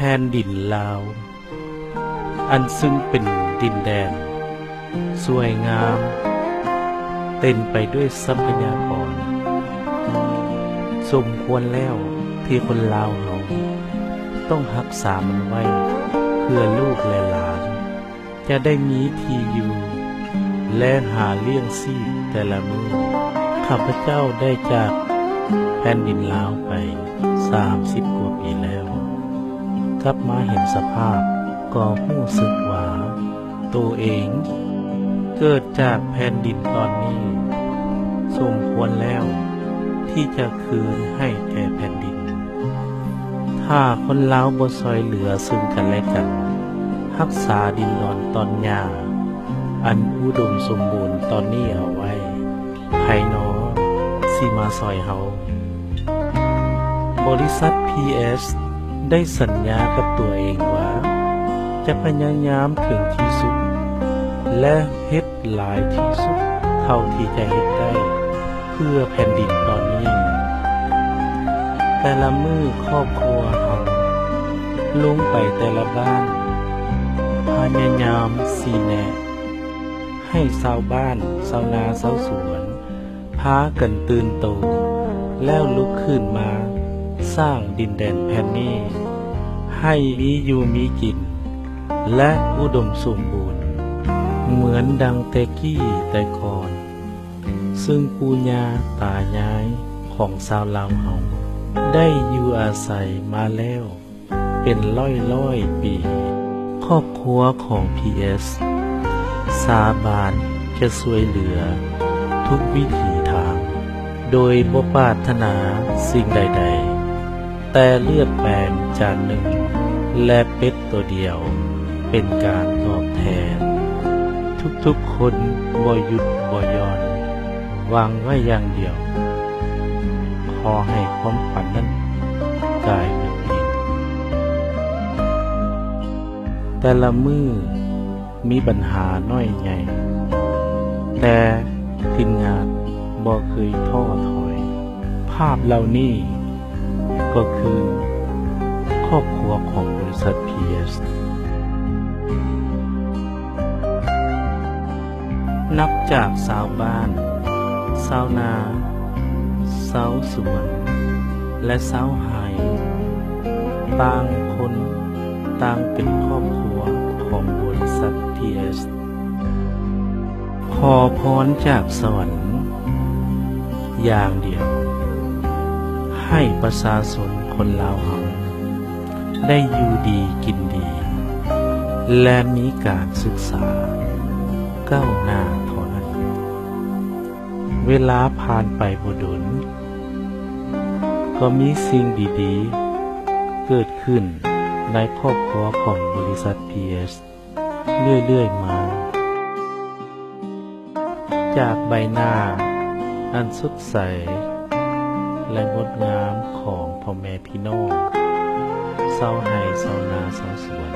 ແຜ່ນດິນລາວ ອັນຊຶ່ງເປັນດິນແດນສວຍງາມ ເຕັມໄປດ້ວຍຊັບພະຍາກອນ, ສົມຄວນແລ້ວທີ່ຄົນລາວເຮົາຕ້ອງຮັກສາມັນໄວ້ ເພື່ອລູກແລະຫຼານຈະໄດ້ມີທີ່ຢູ່ ແລະ ຫາລ້ຽງຊີບແຕ່ລະມື້. ຂ້າພະເຈົ້າໄດ້ຈາກແຜ່ນດິນລາວໄປສາມສິບກວ່າປີແລ້ວ, ກັບມາເຫັນສະພາບກໍຮູ້ສຶກວ່າໂຕເອງເກີດຈາກແຜ່ນດິນຕອນນີ້ ສົມຄວນແລ້ວທີ່ຈະຄືນໃຫ້ແກ່ແຜ່ນດິນ. ຖ້າຄົນລາວບໍ່ຊ່ອຍເຫຼືອເຊິ່ງກັນແລະກັນ, ຮັກສາດິນດອນຕອນຫຍ້າອັນອຸດົມສົມບູນຕອນນີ້ເອົາໄວ້, ໃຜໜໍຊິມາຊ່ອຍເຮົາ? ບໍລິສັດ ພີເອສ ໄດ້ສັນຍາກັບຕົວເອງວ່າ ຈະພະຍາຍາມເຖິງທີ່ສຸດ ແລະ ເຮັດຫຼາຍທີ່ສຸດເທົ່າທີ່ຈະເຮັດໄດ້ ເພື່ອແຜ່ນດິນຕອນນີ້. ແຕ່ລະມື້ຄອບຄົວເຮົາລົງໄປແຕ່ລະບ້ານ ພະຍາຍາມຊີ້ແນະໃຫ້ຊາວບ້ານ, ຊາວນາ, ຊາວສວນ ພາກັນຕື່ນໂຕ ແລ້ວລຸກຂຶ້ນມາສ້າງດິນແດນແຜ່ນນີ້ ໃຫ້ມີຢູ່ມີກິນ ແລະ ອຸດົມສົມບູນ ເໝືອນດັ່ງແຕ່ກີ້ແຕ່ກ່ອນ ຊຶ່ງປູ່ຍ່າຕາຍາຍຂອງຊາວລາວເຮົາ ໄດ້ຢູ່ອາໄສມາແລ້ວ ເປັນຮ້ອຍໆປີ. ຄອບຄົວຂອງ ພີເອສ ສາບານຈະຊ່ວຍເຫຼືອທຸກວິຖີທາງ ໂດຍບໍ່ປາດຖະໜາສິ່ງໃດໆ ແຕ່ເລືອດແປງຈານໜຶ່ງ ແລະ ເປັດໂຕດຽວ ເປັນການຕອບແທນ. ທຸກໆຄົນບໍ່ຢຸດບໍ່ຢ່ອນ ຫວັງໄວ້ຢ່າງດຽວ ຂໍໃຫ້ຄວາມຝັນນັ້ນກາຍເປັນຈິງ. ແຕ່ລະມື້ມີບັນຫານ້ອຍໃຫຍ່ ແຕ່ທີມງານບໍ່ເຄີຍທໍ້ຖອຍ. ພາບເຫຼົ່ານີ້ກໍຄືຄອບຄົວຂອງບໍລິສັດ ພີເອສ. ນັບຈາກຊາວບ້ານ, ຊາວນາ, ຊາວສວນ ແລະ ຊາວໄຮ່, ຕ່າງຄົນຕ່າງເປັນຄອບຄົວຂອງບໍລິສັດ ພີເອສ. ຂໍພອນຈາກສະຫວັນຢ່າງດຽວ ໃຫ້ປະຊາຊົນຄົນລາວເຮົາ ໄດ້ຢູ່ດີກິນດີ ແລະ ມີການສຶກສາກ້າວໜ້າເທົ່ານັ້ນ. ເວລາຜ່ານໄປບໍ່ດົນ, ກໍມີສິ່ງດີໆເກີດຂຶ້ນໃນຄອບຄົວຂອງບໍລິສັດ ພີເອສ ເລື້ອຍໆມາ. ຈາກໃບໜ້າອັນສົດໃສ ແລະ ງົດງາມຂອງພໍ່ແມ່ພີ່ນ້ອງຊາວໄຮ່ຊາວນາຊາວສວນ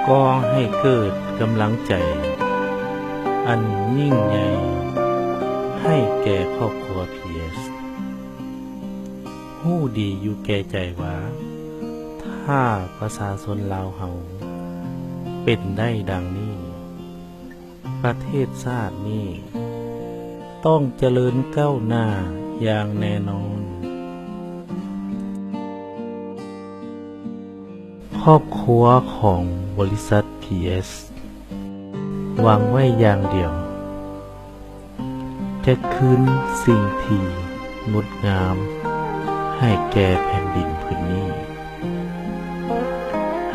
ກໍໃຫ້ເກີດກຳລັງໃຈອັນຍິ່ງໃຫຍ່ໃຫ້ແກ່ຄອບຄົວ ພີເອສ. ຮູ້ດີຢູ່ແກ່ໃຈວ່າ ຖ້າປະຊາຊົນລາວເຮົາເປັນໄດ້ດັ່ງນີ້, ປະເທດຊາດນີ້ຕ້ອງຈະເລີນກ້າວໜ້າຢ່າງແນ່ນອນ. ຄອບຄົວຂອງບໍລິສັດ ພີເອສ ຫວັງໄວ້ຢ່າງດຽວ ຈະຄືນສິ່ງທີ່ງົດງາມໃຫ້ແກ່ແຜ່ນດິນພື້ນນີ້,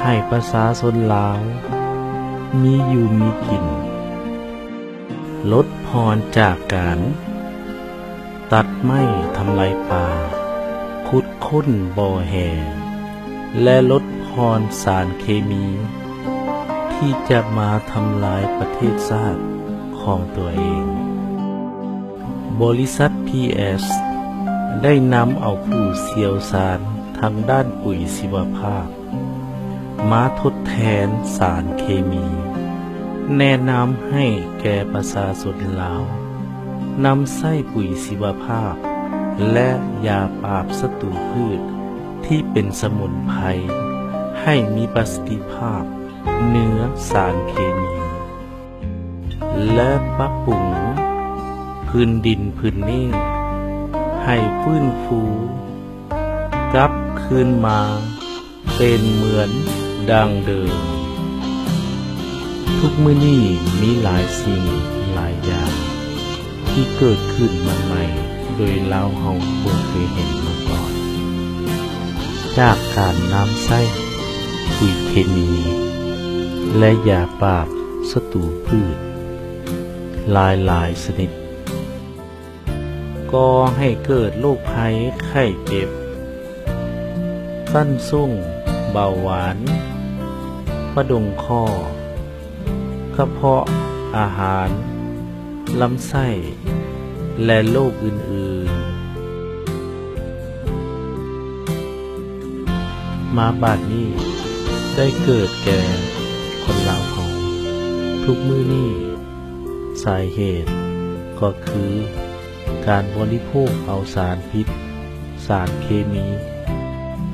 ໃຫ້ປະຊາຊົນລາວມີຢູ່ມີກິນ, ລົດຜ່ອນຈາກການຕັດໄມ້ທຳລາຍປ່າ, ຂຸດຄົ້ນບໍ່ແຮ່ ແລະ ລົດຜ່ອນສານເຄມີທີ່ຈະມາທຳລາຍປະເທດຊາດຂອງຕົວເອງ. ບໍລິສັດ ພີເອສ ໄດ້ນຳເອົາຜູ້ຊ່ຽວຊານທາງດ້ານປຸຍຊີວະພາບ ມາທົດແທນສານເຄມີ, ແນະນຳໃຫ້ແກ່ປະຊາຊົນລາວ ນຳໃຊ້ປຸຍຊີວະພາບ ແລະ ຢາປາບສັດຕູພືດ ທີ່ເປັນສະໝຸນໄພ ໃຫ້ມີປະສິດທິພາບເໜືອສານເຄມີ ແລະ ປັບປຸງພື້ນດິນພື້ນນີ້ໃຫ້ຟື້ນຟູກັບຄືນມາເປັນເໝືອນດັ່ງເດີມ. ທຸກມື້ນີ້ມີຫຼາຍສິ່ງຫຼາຍຢ່າງ ທີ່ເກີດຂຶ້ນມາໃໝ່ ໂດຍລາວເຮົາບໍ່ເຄີຍເຫັນມາກ່ອນ, ຈາກການນຳໃຊ້ປຸຍເຄມີ ແລະ ຢາປາບສັດຕູພືດຫຼາຍໆຊະນິດ ກໍ່ໃຫ້ເກີດໂລກໄພໄຂ້ເຈັບ, ຊັ້ນສູງ, ເບົາຫວານ, ປະດົງຂໍ້, ກະເພາະອາຫານ, ລຳໄສ້ ແລະ ໂລກອື່ນໆ ມາບາດນີ້ໄດ້ເກີດແກ່ຄົນລາວເຮົາທຸກມື້ນີ້. ສາເຫດກໍຄືການບໍລິໂພກເອົາສານພິດ, ສານເຄມີ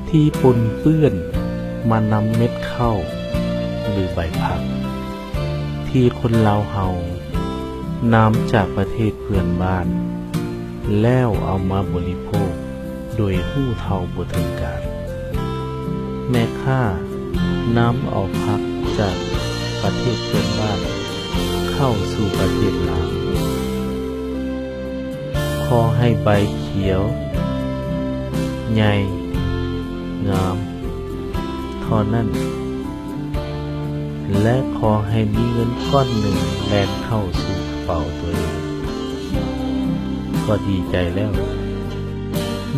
ທີ່ປົນເປື້ອນມານຳເມັດເຂົ້າ ຫຼື ໃບຜັກ ທີ່ຄົນລາວເຮົານຳຈາກປະເທດເພື່ອນບ້ານ ແລ້ວເອົາມາບໍລິໂພກໂດຍຮູ້ເທົ່າບໍ່ເຖິງການ. ແມ່ຄ້ານຳເອົາຜັກຈາກປະເທດເພື່ອນບ້ານເຂົ້າສູ່ປະເທດລາວ ຂໍໃຫ້ໃບຂຽວ ໃຫຍ່ ງາມເທົ່ານັ້ນ ແລະ ຂໍໃຫ້ມີເງິນກ້ອນໜຶ່ງແລ່ນເຂົ້າສູ່ກະເປົາຕົວເອງ ກໍດີໃຈແລ້ວ.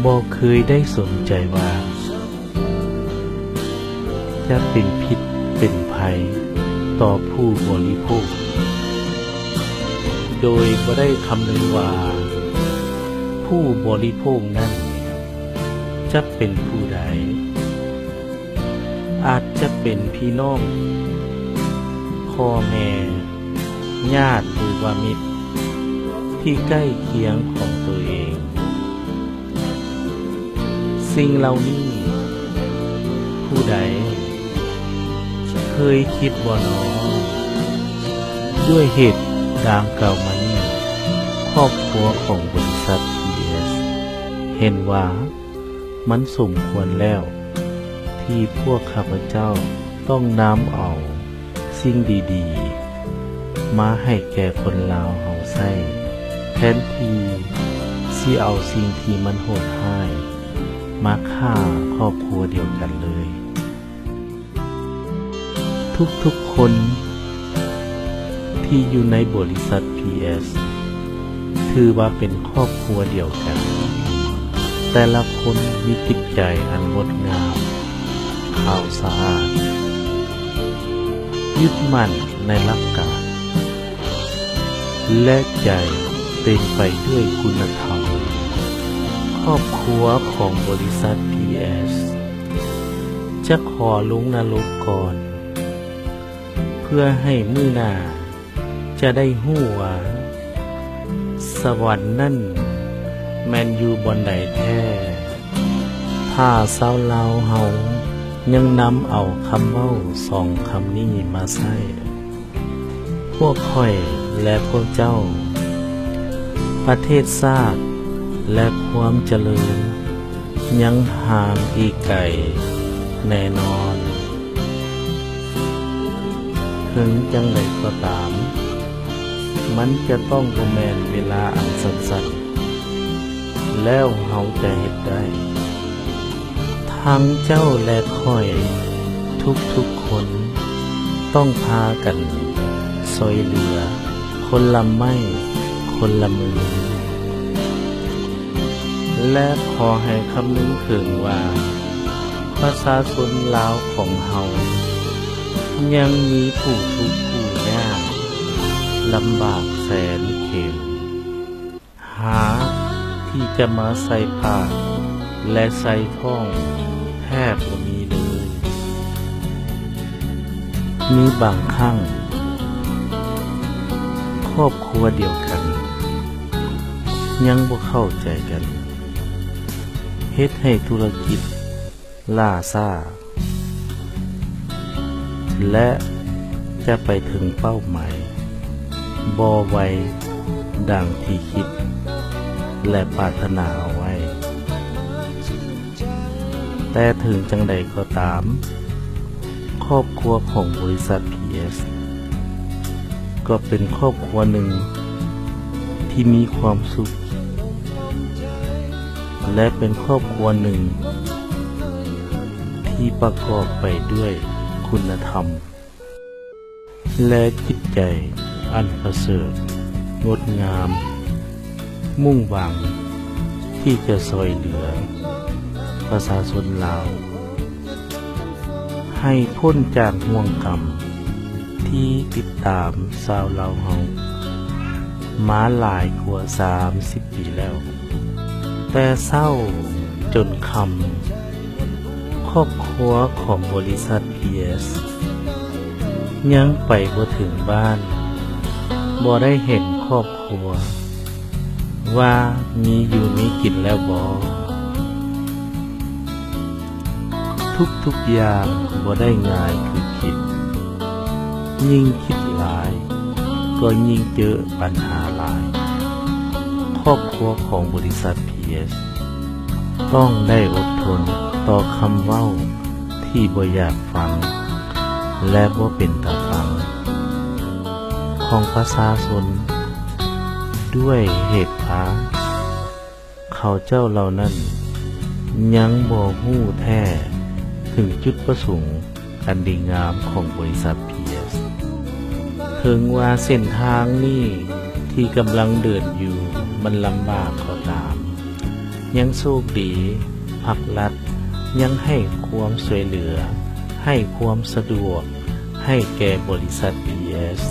ບໍ່ເຄີຍໄດ້ສົນໃຈວ່າ ຈະເປັນພິດເປັນໄພຕໍ່ຜູ້ບໍລິໂພກ ໂດຍບໍ່ໄດ້ຄຳນຶງວ່າ ຜູ້ບໍລິໂພກນັ້ນຈະເປັນຜູ້ໃດ, ອາດຈະເປັນພີ່ນ້ອງ, ພໍ່ແມ່, ຍາດ ຫຼືວ່າມິດທີ່ໃກ້ຄຽງຂອງຕົວເອງ. ສິ່ງເຫຼົ່ານີ້ ຜູ້ໃດເຄີຍຄິດບໍ່ນໍ? ດ້ວຍເຫດດັ່ງກ່າວມານີ້ ຄອບຄົວຂອງບໍລິສັດ ພີເອັສ ເຫັນວ່າມັນສົມຄວນແລ້ວ ທີ່ພວກຂ້າພະເຈົ້າຕ້ອງນຳເອົາ ສິ່ງດີໆມາໃຫ້ແກ່ຄົນລາວເຮົາໃຊ້ ແທນທີ່ຊິເອົາສິ່ງທີ່ມັນໂຫດຮ້າຍມາຂ້າຄອບຄົວດຽວກັນເລີຍ. ທຸກໆຄົນທີ່ຢູ່ໃນບໍລິສັດ ພີເອັສ ຖືວ່າເປັນຄອບຄົວດຽວກັນ. ແຕ່ລະຄົນມີຈິດໃຈອັນງົດງາມ, ຂາວສະອາດ, ຍຶດໝັ້ນໃນຫຼັກການ ແລະ ໃຈເຕັມໄປດ້ວຍຄຸນນະທຳ. ຄອບຄົວຂອງບໍລິສັດ ພີເອັສ ຈະຂໍລົງນະລົກກ່ອນ ເພື່ອໃຫ້ມື້ໜ້າຈະໄດ້ຮູ້ວ່າ ສະຫວັນນັ້ນແມ່ນຢູ່ບ່ອນໃດແທ້. ຖ້າຊາວລາວເຮົາຍັງນຳເອົາຄຳເວົ້າສອງຄຳນີ້ມາໃຊ້, ພວກຂ້ອຍ ແລະ ພວກເຈົ້າ, ປະເທດຊາດ ແລະ ຄວາມຈະເລີນ ຍັງຫ່າງອີກໄກແນ່ນອນ. ເຖິງຈັ່ງໃດກໍຕາມ, ມັນຈະຕ້ອງບໍ່ແມ່ນເວລາອັນສັ້ນໆ ແລ້ວເຮົາຈະເຮັດໄດ້. ທັງເຈົ້າ ແລະ ຂ້ອຍ ທຸກໆຄົນ ຕ້ອງພາກັນຊ່ອຍເຫຼືອ ຄົນລະໄມ້ຄົນລະມື ແລະ ຂໍໃຫ້ຄຳນຶງເຖິງວ່າ ປະຊາຊົນລາວຂອງເຮົາ ຍັງມີຜູ້ທຸກຜູ້ຍາກ ລຳບາກແສນເຂັນ ຫາທີ່ຈະມາໃສ່ປາກ ແລະ ໃສ່ທ້ອງແທບບໍ່ມີເລີຍ. ມີບາງຄັ້ງ ຄອບຄົວດຽວກັນຍັງບໍ່ເຂົ້າໃຈກັນ, ເຮັດໃຫ້ທຸລະກິດ ລ້າຊ້າ ແລະ ຈະໄປເຖິງເປົ້າໝາຍບໍ່ໄວດັ່ງທີ່ຄິດ ແລະ ປາດຖະໜາເອົາໄວ້. ແຕ່ເຖິງຈັ່ງໃດກໍຕາມ, ຄອບຄົວຂອງບໍລິສັດ ພີເອສ ກໍເປັນຄອບຄົວໜຶ່ງທີ່ມີຄວາມສຸກ ແລະ ເປັນຄອບຄົວໜຶ່ງທີ່ປະກອບໄປດ້ວຍຄຸນນະທຳ ແລະ ຈິດໃຈອັນປະເສີດງົດງາມ, ມຸ່ງຫວັງທີ່ຈະຊ່ວຍເຫຼືອປະຊາຊົນລາວ ໃຫ້ພົ້ນຈາກຫ່ວງກຳທີ່ຕິດຕາມຊາວລາວເຮົາມາຫຼາຍກວ່າສາມສິບປີແລ້ວ. ແຕ່ເຊົ້າຈົນຄ່ຳ, ຄອບຄົວຂອງບໍລິສັດ ພີເອສ ຍັງໄປບໍ່ເຖິງບ້ານ, ບໍ່ໄດ້ເຫັນຄອບຄົວວ່າມີຢູ່ມີກິນແລ້ວບໍ? ທຸກໆຢ່າງບໍ່ໄດ້ງ່າຍຄືຄິດ, ຍິ່ງຄິດຫຼາຍກໍຍິ່ງເຈີປັນຫາຫຼາຍ. ຄອບຄົວຂອງບໍລິສັດ ພີເອສ ຕ້ອງໄດ້ອົດທົນຕໍ່ຄຳເວົ້າທີ່ບໍ່ຢາກຟັງ ແລະ ບໍ່ເປັນຕາຟັງຂອງປະຊາຊົນດ້ວຍເຫດວ່າ ເຂົາເຈົ້າເຫຼົ່ານັ້ນຍັງບໍ່ຮູ້ແທ້ເຖິງຈຸດປະສົງອັນດີງາມຂອງບໍລິສັດ ພີເອສ. ເຖິງວ່າເສັ້ນທາງນີ້ທີ່ກຳລັງເດີນຢູ່ມັນລຳບາກກໍຕາມ, ຍັງໂຊກດີພັກລັດຍັງໃຫ້ຄວາມຊ່ວຍເຫຼືອ, ໃຫ້ຄວາມສະດວກ ໃຫ້ແກ່ບໍລິສັດ ພີເອສ.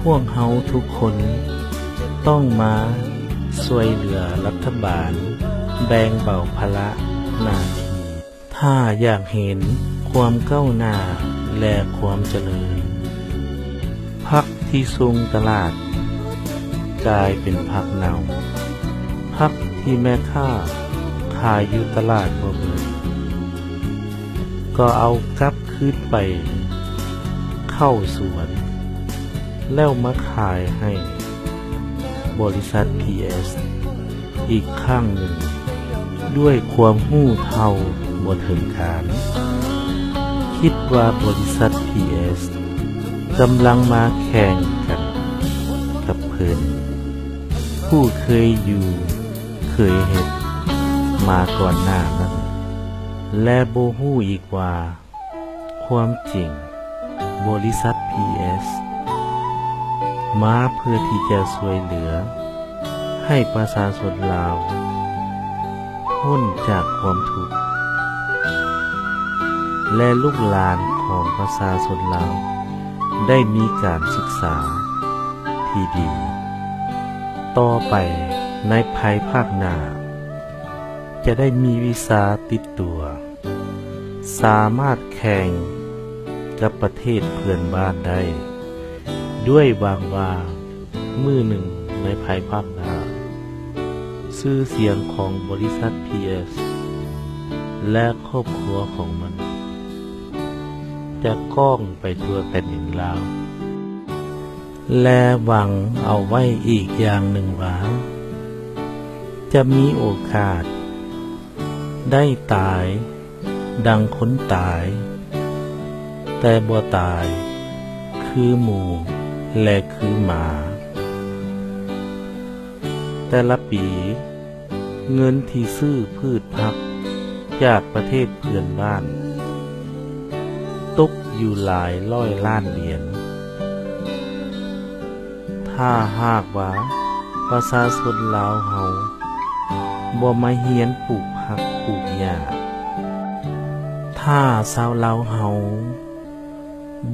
ພວກເຮົາທຸກຄົນຕ້ອງມາຊ່ວຍເຫຼືອລັດຖະບານແບ່ງເບົາພາລະໜ້າທີ່. ຖ້າຢາກເຫັນຄວາມກ້າວໜ້າ ແລະ ຄວາມຈະເລີນ, ຜັກທີ່ສົ່ງຕະຫຼາດກາຍເປັນຜັກເນົ່າ, ຜັກທີ່ແມ່ຄ້າຂາຍຢູ່ຕະຫຼາດບໍ່ເບິດ ກໍເອົາກັບຄືນໄປເຂົ້າສວນ ແລ້ວມາຂາຍໃຫ້ບໍລິສັດ ພີເອສ ອີກຄັ້ງໜຶ່ງ ດ້ວຍຄວາມຮູ້ເທົ່າບໍ່ເຖິງການ. ຄິດວ່າບໍລິສັດ ພີເອສ ກຳລັງມາແຂ່ງກັນກັບເພິ່ນ ຜູ້ເຄີຍຢູ່ເຄີຍເຮັດມາກ່ອນໜ້ານັ້ນ ແລະ ບໍ່ຮູ້ອີກວ່າ ຄວາມຈິງ, ບໍລິສັດ ພີເອສ ມາເພື່ອທີ່ຈະຊ່ວຍເຫຼືອໃຫ້ປະຊາຊົນລາວພົ້ນຈາກຄວາມທຸກ ແລະ ລູກຫຼານຂອງປະຊາຊົນລາວໄດ້ມີການສຶກສາທີ່ດີ. ຕໍ່ໄປໃນພາຍພາກໜ້າ ຈະໄດ້ມີວິຊາຕິດຕົວ ສາມາດແຂ່ງກັບປະເທດເພື່ອນບ້ານໄດ້. ດ້ວຍຫວັງວ່າມື້ໜຶ່ງໃນພາຍພາກໜ້າ, ຊື່ສຽງຂອງບໍລິສັດ ພີເອສ ແລະ ຄອບຄົວຂອງມັນ ຈະກ້ອງໄປທົ່ວແຜ່ນດິນລາວ. ແລະ ຫວັງເອົາໄວ້ອີກຢ່າງໜຶ່ງວ່າ ຈະມີໂອກາດໄດ້ຕາຍດັ່ງຄົນຕາຍ, ແຕ່ບໍ່ຕາຍຄືໝູ ແລະ ຄືໝາ. ແຕ່ລະປີ, ເງິນທີ່ຊື້ພືດຜັກຈາກປະເທດເພື່ອນບ້ານ ຕົກຢູ່ຫຼາຍຮ້ອຍລ້ານຫຼຽນ. ຖ້າຫາກວ່າປະຊາຊົນລາວເຮົາບໍ່ມາຮຽນປູກຜັກປູກຫຍ້າ, ຖ້າຊາວລາວເຮົາ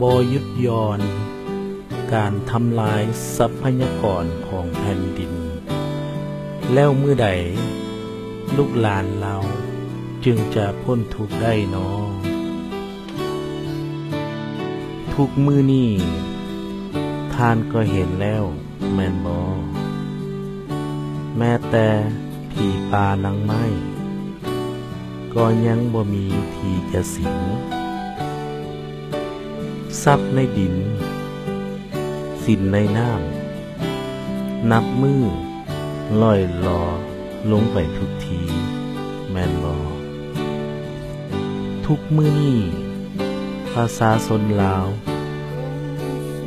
ບໍ່ຢຸດຢ່ອນການທຳລາຍຊັບພະຍາກອນຂອງແຜ່ນດິນ, ແລ້ວມື້ໃດລູກຫຼານລາວຈຶ່ງຈະພົ້ນທຸກໄດ້ນໍ? ທຸກມື້ນີ້ທ່ານກໍເຫັນແລ້ວແມ່ນບໍ່? ແມ້ແຕ່ຜີປ່ານາງໄມ້ ກໍຍັງບໍ່ມີທີ່ຈະສິງ. ຊັບໃນດິນ ສິນໃນນ້ຳ ນັບມື້ລ່ອຍຫຼໍລົງໄປທຸກທີ ແມ່ນບໍ່? ທຸກມື້ນີ້ ປະຊາຊົນລາວ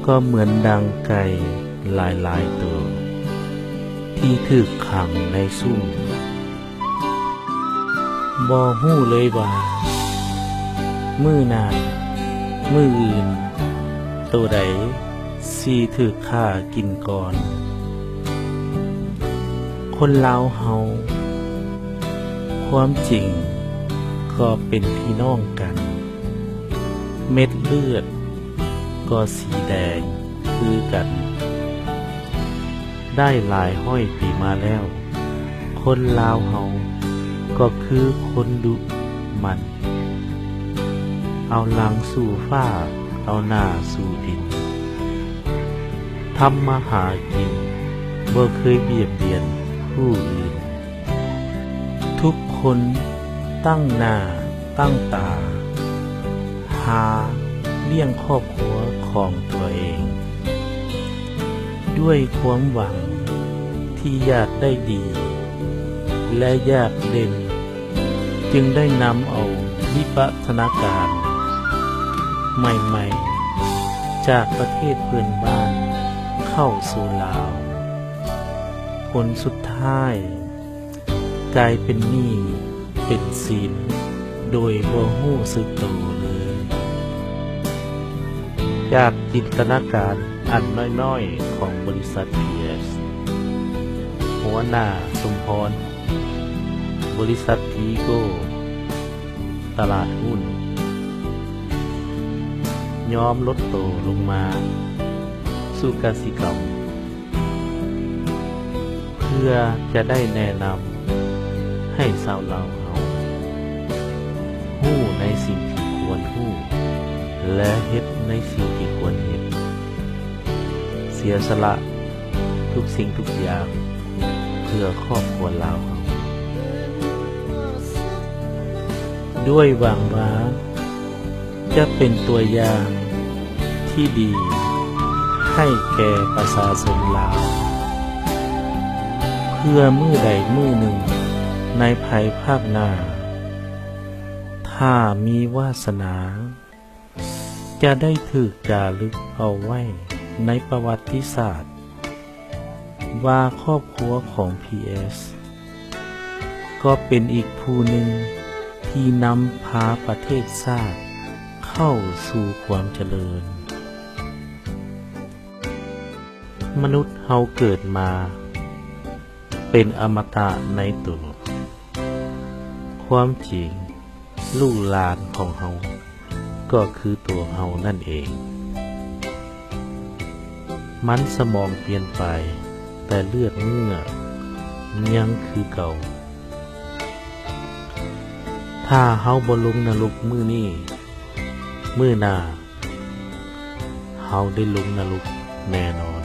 ກໍເໝືອນດັ່ງໄກ່ຫຼາຍໆໂຕ ທີ່ຖືກຂັງໃນຊຸ່ມ ບໍ່ຮູ້ເລີຍວ່າ ມື້ໜ້າ ມື້ອື່ນ ໂຕໃດຊິຖືກຂ້າກິນກ່ອນ. ຄົນລາວເຮົາ ຄວາມຈິງກໍເປັນພີ່ນ້ອງກັນ, ເມັດເລືອດກໍສີແດງຄືກັນ. ໄດ້ຫຼາຍຮ້ອຍປີມາແລ້ວ, ຄົນລາວເຮົາກໍຄືຄົນດຸໝັ່ນ, ເອົາຫຼັງສູ່ຟ້າ, ເອົາໜ້າສູ່ດິນ, ທຳມາຫາກິນ, ບໍ່ເຄີຍບຽດບຽນຜູ້ອື່ນ. ທຸກຄົນຕັ້ງໜ້າຕັ້ງຕາຫາລ້ຽງຄອບຄົວຂອງຕົວເອງ, ດ້ວຍຄວາມຫວັງທີ່ຢາກໄດ້ດີ ແລະ ຢາກເດັ່ນ, ຈຶ່ງໄດ້ນຳເອົາວິວັດທະນາການໃໝ່ໆ ຈາກປະເທດເພື່ອນບ້ານເຂົ້າສູ່ລາວ. ຜົນສຸດທ້າຍ ກາຍເປັນໜີ້ເປັນສິນໂດຍບໍ່ຮູ້ສຶກໂຕເລີຍ. ຈາກຈິນຕະນາການອັນນ້ອຍໆຂອງບໍລິສັດ ພີເອັສ, ຫົວໜ້າສົມພອນ, ບໍລິສັດ ທີໂກ, ຕະຫຼາດຫຸ້ນ, ຍອມລົດໂຕລົງມາສູ່ກະສິກຳ. ເພື່ອຈະໄດ້ແນະນຳໃຫ້ຊາວລາວເຮົາຮູ້ໃນສິ່ງທີ່ຄວນຮູ້ ແລະ ເຮັດໃນສິ່ງທີ່ຄວນເຮັດ, ເສຍສະຫຼະທຸກສິ່ງທຸກຢ່າງເພື່ອຄອບຄົວລາວເຮົາ, ດ້ວຍຫວັງວ່າ ຈະເປັນຕົວຢ່າງທີ່ດີໃຫ້ແກ່ປະຊາຊົນລາວ, ເພື່ອມື້ໃດມື້ໜຶ່ງໃນພາຍພາກໜ້າ, ຖ້າມີວາສະໜາ, ຈະໄດ້ຖືກຈາລຶກເອົາໄວ້ໃນປະຫວັດຕິສາດ ວ່າຄອບຄົວຂອງ ພີເອັສ ກໍເປັນອີກຜູ້ໜຶ່ງທີ່ນຳພາປະເທດຊາດເຂົ້າສູ່ຄວາມຈະເລີນ. ມະນຸດເຮົາເກີດມາເປັນອະມະຕະໃນໂຕ. ຄວາມຈິງ, ລູກຫຼານຂອງເຮົາ ກໍຄືຕົວເຮົານັ້ນເອງ. ມັນສະໝອງປ່ຽນໄປ, ແຕ່ເລືອດເນື້ອຍັງຄືເກົ່າ. ຖ້າເຮົາບໍ່ລົງນະລົກມື້ນີ້, ມື້ໜ້າເຮົາໄດ້ລົງນະລົກແນ່ນອນ.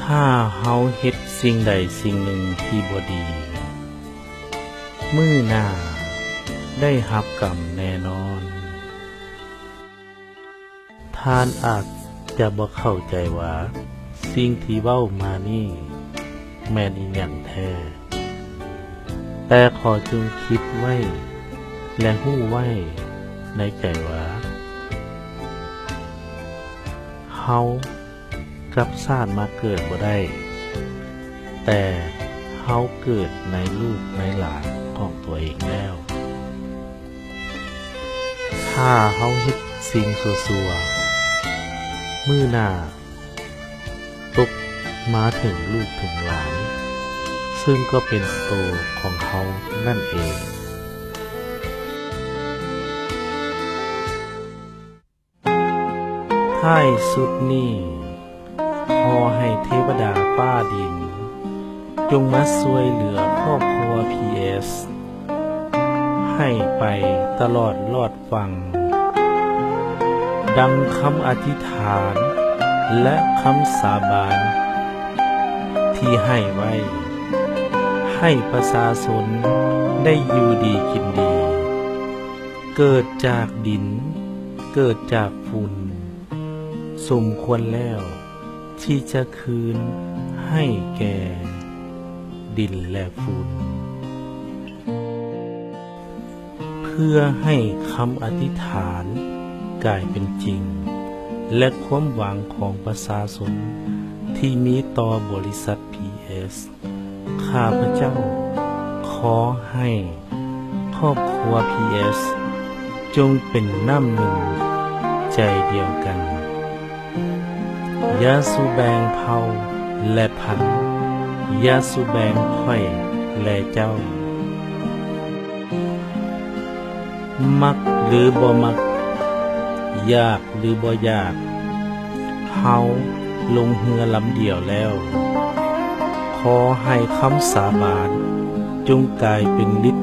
ຖ້າເຮົາເຮັດສິ່ງໃດສິ່ງໜຶ່ງທີ່ບໍ່ດີ, ມື້ໜ້າໄດ້ຮັບກຳແນ່ນອນ. ທ່ານອາດຈະບໍ່ເຂົ້າໃຈວ່າສິ່ງທີ່ເວົ້າມານີ້ແມ່ນອີ່ຫຍັງແທ້, ແຕ່ຂໍຈົ່ງຄິດໄວ້ ແລະ ຮູ້ໄວ້ໃນໃຈວ່າ ເຮົາ ກັບຊາດມາເກີດບໍ່ໄດ້, ແຕ່ເຮົາເກີດໃນລູກໃນຫຼານຂອງຕົວເອງແລ້ວ. ຖ້າເຮົາເຮັດສິ່ງຊົ່ວໆ, ມື້ໜ້າຕົກມາເຖິງລູກເຖິງຫຼານ, ຊຶ່ງກໍເປັນໂຕຂອງເຮົານັ້ນເອງ. ທ້າຍສຸດນີ້, ຂໍໃຫ້ເທວະດາຟ້າດິນ ຈົ່ງມາຊ່ວຍເຫຼືອຄອບຄົວ ພີເອັສ ໃຫ້ໄປຕະຫຼອດລອດຝັ່ງ, ດັ່ງຄຳອະທິຖານ ແລະ ຄຳສາບານທີ່ໃຫ້ໄວ້, ໃຫ້ປະຊາຊົນ ໄດ້ຢູ່ດີກິນດີ ເກີດຈາກດິນ ເກີດຈາກຝຸ່ນ ສົມຄວນແລ້ວທີ່ຈະຄືນໃຫ້ແກ່ດິນແລະຝຸ່ນ. ເພື່ອໃຫ້ຄຳອະທິຖານກາຍເປັນຈິງ ແລະ ຄວາມຫວັງຂອງປະຊາຊົນທີ່ມີຕໍ່ບໍລິສັດ ພີເອສ ຂ້າພະເຈົ້າຂໍໃຫ້ຄອບຄົວ ພີເອສ ຈົ່ງເປັນນ້ຳໜຶ່ງໃຈດຽວກັນ. ຢ່າສູ່ແບ່ງເຜົ່າແລະພັນ, ຢ່າສູ່ແບ່ງຂ້ອຍແລະເຈົ້າ. ມັກຫຼືບໍ່ມັກ, ຢາກຫຼືບໍ່ຢາກ, ເຮົາລົງເຮືອລຳດຽວແລ້ວ. ຂໍໃຫ້ຄຳສາບານຈົ່ງກາຍເປັນລິດ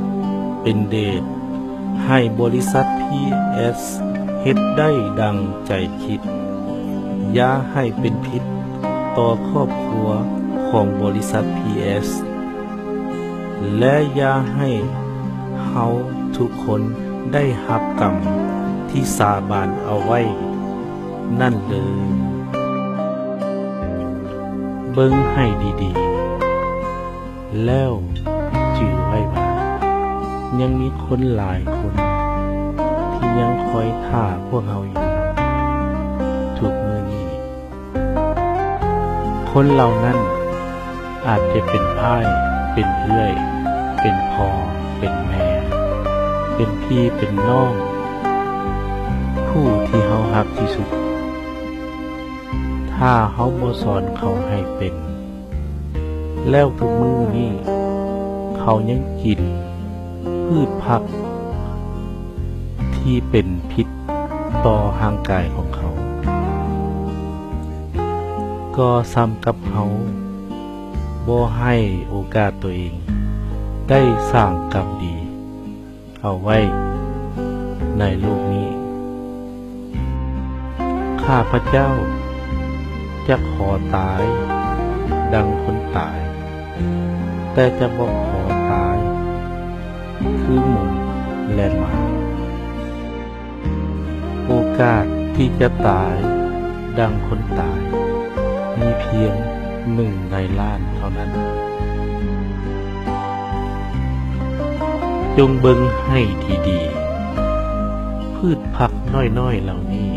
ເປັນເດດ, ໃຫ້ບໍລິສັດ ພີເອສ ເຮັດໄດ້ດັ່ງໃຈຄິດ. ຢ່າໃຫ້ເປັນພິດຕໍ່ຄອບຄົວຂອງບໍລິສັດ ພີເອສ ແລະ ຢ່າໃຫ້ເຮົາທຸກຄົນໄດ້ຮັບກຳທີ່ສາບານເອົາໄວ້ນັ້ນເລີຍ. ເບິ່ງໃຫ້ດີໆ ແລ້ວຈື່ໄວ້ວ່າ ຍັງມີຄົນຫຼາຍຄົນທີ່ຍັງຄອຍຖ້າພວກເຮົາຢູ່ທຸກມື້ນີ້. ຄົນເຫຼົ່ານັ້ນອາດຈະເປັນອ້າຍ, ເປັນເອື້ອຍ, ເປັນພໍ່, ເປັນແມ່, ເປັນພີ່, ເປັນນ້ອງ, ຜູ້ທີ່ເຮົາຮັກທີ່ສຸດ. ຖ້າເຮົາບໍ່ສອນເຂົາໃຫ້ເປັນ, ແລ້ວທຸກມື້ນີ້ເຂົາຍັງກິນພືດຜັກທີ່ເປັນພິດຕໍ່ຮ່າງກາຍຂອງເຂົາ, ກໍສ່ຳກັບເຮົາບໍ່ໃຫ້ໂອກາດຕົວເອງໄດ້ສ້າງກຳດີ ເອົາໄວ້ໃນໂລກນີ້. ຂ້າພະເຈົ້າຈະຂໍຕາຍດັ່ງຄົນຕາຍ, ແຕ່ຈະບໍ່ຂໍຕາຍຄືໝູ ແລະ ໝາ. ໂອກາດທີ່ຈະຕາຍດັ່ງຄົນຕາຍ ມີພຽງໜຶ່ງໃນລ້ານເທົ່ານັ້ນ. ຈົ່ງເບິ່ງໃຫ້ດີໆ, ພືດຜັກນ້ອຍໆເຫຼົ່ານີ້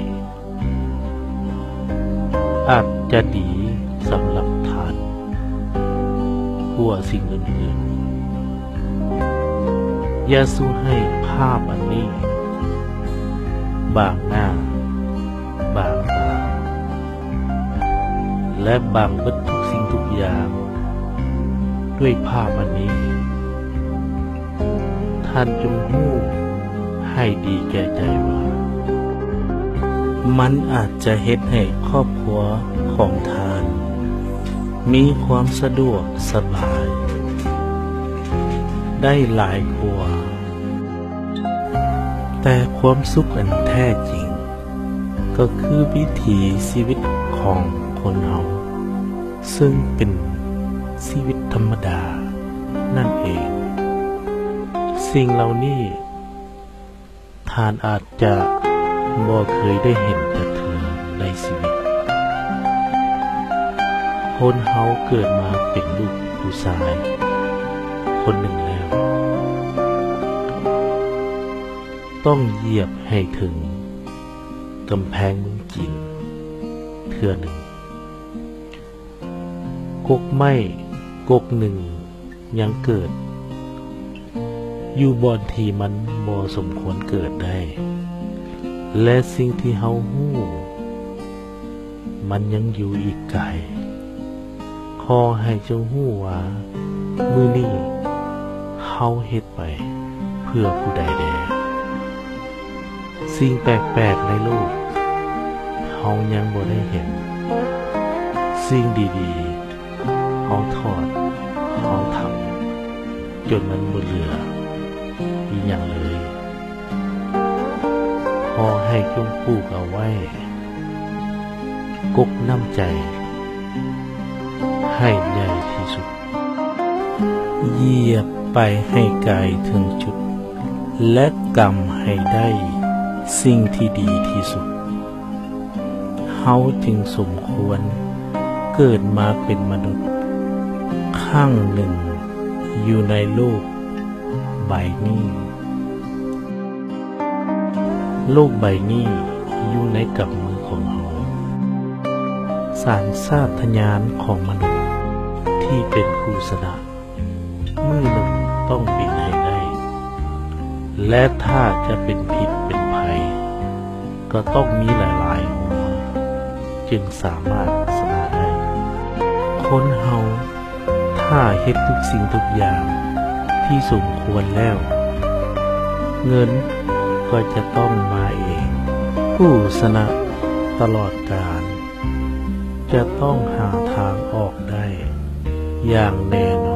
ອາດຈະດີສຳລັບທ່ານກວ່າສິ່ງອື່ນໆ. ຢ່າສູ່ໃຫ້ພາບອັນນີ້ບາງໜ້າ, ບາງຕາ ແລະ ບາງເບິດທຸກສິ່ງທຸກຢ່າງດ້ວຍພາບອັນນີ້. ທ່ານຈົ່ງຮູ້ໃຫ້ດີແກ່ໃຈວ່າ ມັນອາດຈະເຮັດໃຫ້ຄອບຄົວຂອງທ່ານມີຄວາມສະດວກສະບາຍໄດ້ຫຼາຍກວ່າ, ແຕ່ຄວາມສຸກອັນແທ້ຈິງ ກໍຄືວິຖີຊີວິດຂອງຄົນເຮົາ ເຊິ່ງເປັນຊີວິດທຳມະດານັ້ນເອງ. ສິ່ງເຫຼົ່ານີ້ທ່ານອາດຈະບໍ່ເຄີຍໄດ້ເຫັນຈັກເທື່ອໃນຊີວິດ. ຄົນເຮົາເກີດມາເປັນລູກຜູ້ຊາຍຄົນໜຶ່ງແລ້ວ ຕ້ອງຢຽບໃຫ້ເຖິງກຳແພງເມືອງຈີນເທື່ອໜຶ່ງ. ກົກໄມ້ກົກໜຶ່ງຍັງເກີດຢູ່ບ່ອນທີ່ມັນບໍ່ສົມຄວນເກີດໄດ້ ແລະ ສິ່ງທີ່ເຮົາຮູ້ ມັນຍັງຢູ່ອີກໄກ. ຂໍໃຫ້ຈົ່ງຮູ້ວ່າ ມື້ນີ້ເຮົາເຮັດໄປເພື່ອຜູ້ໃດແດ່? ສິ່ງແປກໆໃນໂລກເຮົາຍັງບໍ່ໄດ້ເຫັນ. ສິ່ງດີໆເຮົາຖອດເຮົາທຳຈົນມັນບໍ່ເຫຼືອອີ່ຫຍັງເລີຍ. ຂໍໃຫ້ຈົ່ງປູກເອົາໄວ້ ກົກນ້ຳໃຈໃຫ້ໃຫຍ່ທີ່ສຸດ. ຢຽບ ໄປໃຫ້ໄກເຖິງຈຸດ ແລະ ກຳໃຫ້ໄດ້ສິ່ງທີ່ດີທີ່ສຸດ. ເຮົາຈຶ່ງສົມຄວນເກີດມາເປັນມະນຸດຄັ້ງໜຶ່ງຢູ່ໃນໂລກໃບນີ້. ໂລກໃບນີ້ຢູ່ໃນກຳມືຂອງເຮົາ. ສັນຊາດຕະຍານຂອງມະນຸດທີ່ເປັນຜູ້ຊະນະ ມື້ໜຶ່ງຕ້ອງບິນໃຫ້ໄດ້ ແລະ ຖ້າຈະເປັນພິດເປັນໄພ ກໍຕ້ອງມີຫຼາຍໆຫົວ ຈຶ່ງສາມາດຊະນະໄດ້. ຄົນເຮົາ ຖ້າເຮັດທຸກສິ່ງທຸກຢ່າງທີ່ສົມຄວນແລ້ວ ເງິນກໍຈະຕ້ອງມາເອງ. ຜູ້ຊະນະຕະຫຼອດການຈະຕ້ອງຫາທາງອອກໄດ້ຢ່າງແນ່ນອນ.